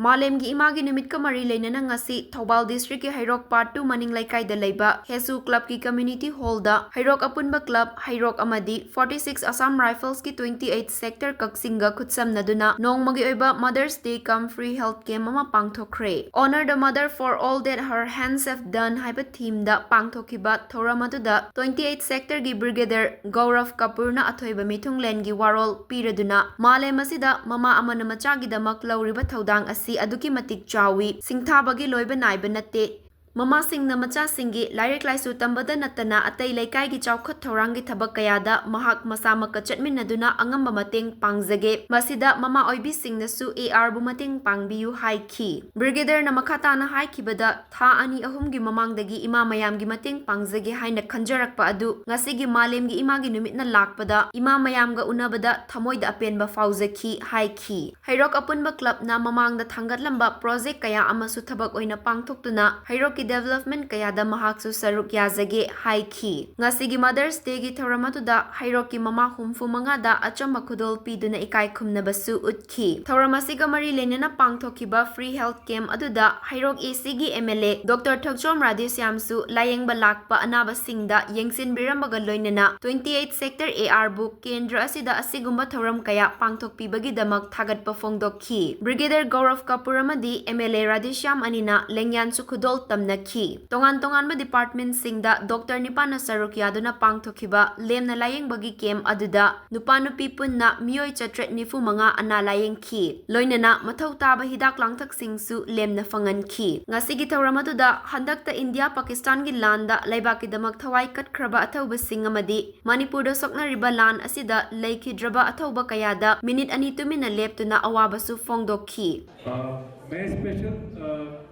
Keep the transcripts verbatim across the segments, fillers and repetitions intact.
ꯃꯥꯂꯦꯝꯒꯤ ꯏꯃꯥꯒꯤ ꯅꯨꯃꯤꯠꯀ ꯃꯔꯤ ꯂꯩꯅꯅ ꯉꯁꯤ ꯊꯧꯕꯥꯜ ꯗꯤꯁꯇ꯭ꯔꯤꯛꯀꯤ ꯍꯩꯔꯣꯛ ꯄꯥꯔꯠ ꯇꯨ ꯃꯅꯤꯡ ꯂꯩꯀꯥꯏꯗ ꯂꯩꯕ ꯍꯦꯁꯨ ꯀ꯭ꯂꯕꯀꯤ ꯀꯝꯃ꯭ꯌꯨꯅꯤꯇꯤ ꯍꯣꯜꯗ ꯍꯩꯔꯣꯛ ꯑꯄꯨꯟꯕ ꯀ꯭ꯂꯕ, ꯍꯩꯔꯣꯛ ꯑꯃꯗꯤ forty six Assam Riflesꯀꯤ twenty eight Sector ꯀꯛꯆꯤꯡꯒ ꯈꯨꯠꯁꯝꯅꯗꯨꯅ ꯅꯣꯡꯃꯒꯤ ꯑꯣꯏꯕ Mother's Day cum Free Health Camp ꯑꯃ ꯄꯥꯡꯊꯣꯛꯈ꯭ꯔꯦ꯫ Honor the mother for all that her hands have done ꯍꯥꯏꯕ ꯊꯤꯝꯗ ꯄꯥꯡꯊꯣꯛꯈꯤꯕ ꯊꯧꯔꯝ ꯑꯗꯨꯗ twenty eight Sectorꯒꯤ ꯕ꯭ꯔꯤꯒꯦꯗꯔ ꯒꯧꯔꯚ ꯀꯄꯨꯔꯅ ꯑꯊꯣꯏꯕ ꯃꯤꯊꯨꯡꯂꯦꯟꯒꯤ ꯋꯥꯔꯣꯜ ꯄꯤꯔꯗꯨꯅ ꯃꯥꯂꯦꯝ ꯑꯁꯤꯗ ꯃꯃꯥ ꯑꯃꯅ ꯃꯆꯥꯒꯤꯗꯃꯛ ꯂꯧꯔꯤꯕ ꯊꯧꯗꯥꯡ ꯑꯁꯤ ꯑꯗꯨꯛꯀꯤ ꯃꯇꯤꯛ ꯆꯥꯎꯏ, ꯁꯤꯡꯊꯥꯕꯒꯤ ꯂꯣꯏꯕ ꯅꯥꯏꯕ ꯅꯠꯇꯦ꯫ ꯃꯃꯥꯁꯤꯡꯅ ꯃꯆꯥꯁꯤꯡꯒꯤ ꯂꯥꯏꯔꯤꯛ ꯂꯥꯏꯁꯨ ꯇꯝꯕꯗ ꯅꯠꯇꯅ ꯑꯇꯩ ꯂꯩꯀꯥꯏꯒꯤ ꯆꯥꯎꯈꯠ ꯊꯧꯔꯥꯡꯒꯤ ꯊꯕꯛ ꯀꯌꯥꯗ ꯃꯍꯥꯛ ꯃꯁꯥꯃꯛꯀ ꯆꯠꯃꯤꯟꯅꯗꯨꯅ ꯑꯉꯝꯕ ꯃꯇꯦꯡ ꯄꯥꯡꯖꯒꯦ꯫ ꯃꯁꯤꯗ ꯃꯃꯥ ꯑꯣꯏꯕꯤꯁꯤꯡꯅꯁꯨ ARꯕꯨ ꯃꯇꯦꯡ ꯄꯥꯡꯕꯤꯌꯨ ꯍꯥꯏꯈꯤ꯫ ꯕ꯭ꯔꯤꯒꯦꯗꯔꯅ ꯃꯈꯥ ꯇꯥꯅ ꯍꯥꯏꯈꯤꯕꯗ, ꯊꯥ ꯑꯅꯤ ꯑꯍꯨꯝꯒꯤ ꯃꯃꯥꯡꯗꯒꯤ ꯏꯃꯥ ꯃꯌꯥꯝꯒꯤ ꯃꯇꯦꯡ ꯄꯥꯡꯖꯒꯦ ꯍꯥꯏꯅ ꯈꯟꯖꯔꯛꯄ ꯑꯗꯨ ꯉꯁꯤꯒꯤ ꯃꯥꯂꯦꯝꯒꯤ ꯏꯃꯥꯒꯤ ꯅꯨꯃꯤꯠꯅ ꯂꯥꯛꯄꯗ ꯏꯃꯥ ꯃꯌꯥꯝꯒ ꯎꯅꯕꯗ ꯊꯃꯣꯏꯗ ꯑꯄꯦꯟꯕ ꯐꯥꯎꯖꯈꯤ ꯍꯥꯏꯈꯤ꯫ ꯍꯩꯔꯣꯛ ꯑꯄꯨꯟꯕ ꯀ꯭ꯂꯕꯅ ꯃꯃꯥꯡꯗ ꯊꯥꯡꯒꯠꯂꯝꯕ ꯄ꯭ꯔꯣꯖꯦꯛ ꯀꯌꯥ ꯑꯃꯁꯨ ꯊꯕꯛ ꯑꯣꯏꯅ ꯄꯥꯡꯊꯣꯛꯇꯨꯅ ꯍꯩꯔꯣꯛꯀꯤ ꯗꯦꯕꯂꯞꯃꯦꯟ ꯀꯌꯥꯗ ꯃꯍꯥꯛꯁꯨ ꯁꯔꯨꯛ ꯌꯥꯖꯒꯦ ꯍꯥꯏꯈꯤ꯫ ꯉꯁꯤꯒꯤ Mother's Dayꯒꯤ ꯊꯧꯔꯝ ꯑꯗꯨꯗ ꯍꯩꯔꯣꯛꯀꯤ ꯃꯃꯥ ꯍꯨꯝꯐꯨ ꯃꯉꯥꯗ ꯑꯆꯝꯕ ꯈꯨꯗꯣꯜ ꯄꯤꯗꯨꯅ ꯏꯀꯥꯏ ꯈꯨꯝꯅꯕꯁꯨ ꯎꯠꯈꯤ꯫ ꯊꯧꯔꯝ ꯑꯁꯤꯒ ꯃꯔꯤ ꯂꯩꯅꯅ ꯄꯥꯡꯊꯣꯛꯈꯤꯕ Free Health Camp ꯑꯗꯨꯗ ꯍꯩꯔꯣꯛ ACꯒꯤ MLA Doctor ꯊꯣꯛꯆꯣꯝ ꯔꯥꯙꯦꯁ꯭ꯌꯥꯝꯁꯨ ꯂꯥꯌꯦꯡꯕ ꯂꯥꯛꯄ ꯑꯅꯥꯕꯁꯤꯡꯗ ꯌꯦꯡꯁꯤꯟꯕꯤꯔꯝꯕꯒ ꯂꯣꯏꯅꯅ twenty eight Sector ARꯕꯨ ꯀꯦꯟꯗ꯭ꯔ ꯑꯁꯤꯗ ꯑꯁꯤꯒꯨꯝꯕ ꯊꯧꯔꯝ ꯀꯌꯥ ꯄꯥꯡꯊꯣꯛꯄꯤꯕꯒꯤꯗꯃꯛ ꯊꯥꯒꯠꯄ ꯐꯣꯡꯗꯣꯛꯈꯤ꯫ ꯕ꯭ꯔꯤꯒꯦꯗꯔ ꯒꯧꯔꯚ ꯀꯄꯨꯔ ꯑꯃꯗꯤ MLA ꯔꯥꯙꯦꯁ꯭ꯌꯥꯝ ꯑꯅꯤꯅ ꯂꯦꯡꯌꯥꯟꯁꯨ ꯈꯨꯗꯣꯜ ꯇꯝꯅꯈꯤ꯫ ꯇꯣꯉꯥꯟ ꯇꯣꯉꯥꯟꯕ ꯗꯤꯄꯥꯔꯠꯃꯦꯟꯠꯁꯤꯡꯗ ꯗꯣꯛꯇꯔ ꯅꯤꯄꯥꯟꯅ ꯁꯔꯨꯛ ꯌꯥꯗꯨꯅ ꯄꯥꯡꯊꯣꯛꯈꯤꯕ ꯂꯦꯝꯅ ꯂꯥꯌꯦꯡꯕꯒꯤ ꯀꯦꯝꯞ ꯑꯗꯨꯗ ꯅꯨꯄꯥ ꯅꯨꯄꯤ ꯄꯨꯟꯅ ꯃꯤꯑꯣꯏ ꯆꯥꯇ꯭ꯔꯦꯠ ꯅꯤꯐꯨ ꯃꯉꯥ ꯑꯅꯥ ꯂꯥꯌꯦꯡꯈꯤ꯫ ꯂꯣꯏꯅꯅ ꯃꯊꯧ ꯇꯥꯕ ꯍꯤꯗꯥꯛ ꯂꯥꯡꯊꯛꯁꯤꯡꯁꯨ ꯂꯦꯝꯅ ꯐꯪꯍꯟꯈꯤ꯫ ꯉꯁꯤꯒꯤ ꯊꯧꯔꯝ ꯑꯗꯨꯗ ꯍꯟꯗꯛꯇ ꯏꯟꯗꯤꯌꯥ ꯄꯥꯀꯤꯁꯇꯥꯟꯒꯤ ꯂꯥꯟꯗ ꯂꯩꯕꯥꯛꯀꯤꯗꯃꯛ ꯊꯋꯥꯏ ꯀꯠꯈ꯭ꯔꯕ ꯑꯊꯧꯕꯁꯤꯡ ꯑꯃꯗꯤ ꯃꯅꯤꯄꯨꯔꯗ ꯁꯣꯛꯅꯔꯤꯕ ꯂꯥꯟ ꯑꯁꯤꯗ ꯂꯩꯈꯤꯗ꯭ꯔꯕ ꯑꯊꯧꯕ ꯀꯌꯥꯗ ꯃꯤꯅꯤꯠ ꯑꯅꯤ ꯇꯨꯃꯤꯟꯅ ꯂꯦꯞꯇꯨꯅ ꯑꯋꯥꯕꯁꯨ ꯐꯣꯡꯗꯣꯛꯈꯤ꯫ अ, मैं स्पेशल अ,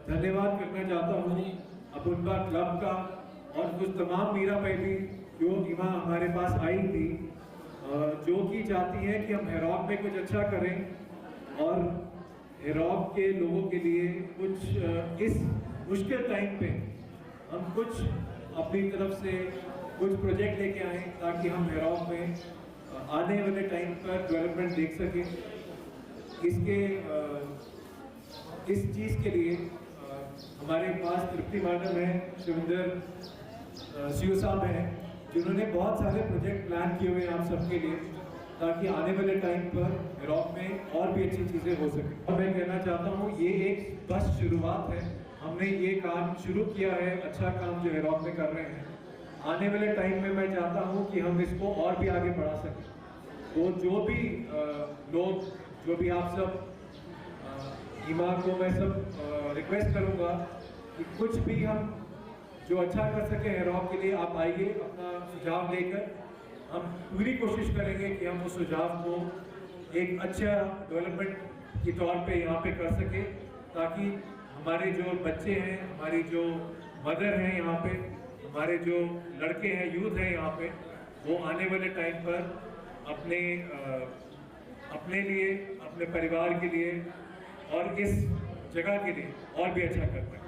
धन्यवाद करना चाहता हूँ अपुनबा क्लब का और उस तमाम मीरा भाई भी जो इमा हमारे पास आई थी, अ, जो कि चाहती है कि हम हेरौक में कुछ अच्छा करें और हेरौक के लोगों के लिए कुछ अ, इस मुश्किल टाइम पे हम कुछ अपनी तरफ से कुछ प्रोजेक्ट लेके आए ताकि हम हेरौक में अ, आने वाले टाइम पर डेवलपमेंट देख सकें। इसके अ, इस चीज़ के लिए अ, हमारे पास तृप्ति मैडम है, शिविंदर सीओ साहब हैं, जिन्होंने बहुत सारे प्रोजेक्ट प्लान किए हुए हैं आप सबके लिए, ताकि आने वाले टाइम पर हेरॉक में और भी अच्छी चीज़ें हो सकें। और मैं कहना चाहता हूँ, ये एक बस शुरुआत है। हमने ये काम शुरू किया है, अच्छा काम जो हेरॉक में कर रहे हैं। आने वाले टाइम में मैं चाहता हूँ कि हम इसको और भी आगे बढ़ा सकें। तो जो भी अ, लोग, जो भी आप सब, अ, ईमा को मैं सब रिक्वेस्ट करूँगा कि कुछ भी हम जो अच्छा कर सके हेरॉक के लिए, आप आइए अपना सुझाव लेकर। हम पूरी कोशिश करेंगे कि हम उस सुझाव को एक अच्छा डेवलपमेंट के तौर पे यहाँ पे कर सके, ताकि हमारे जो बच्चे हैं, हमारी जो मदर हैं यहाँ पे, हमारे जो लड़के हैं, यूथ हैं यहाँ पे, वो आने वाले टाइम पर अपने अ, अपने लिए, अपने परिवार के लिए और इस जगह के लिए और भी अच्छा कर पाए।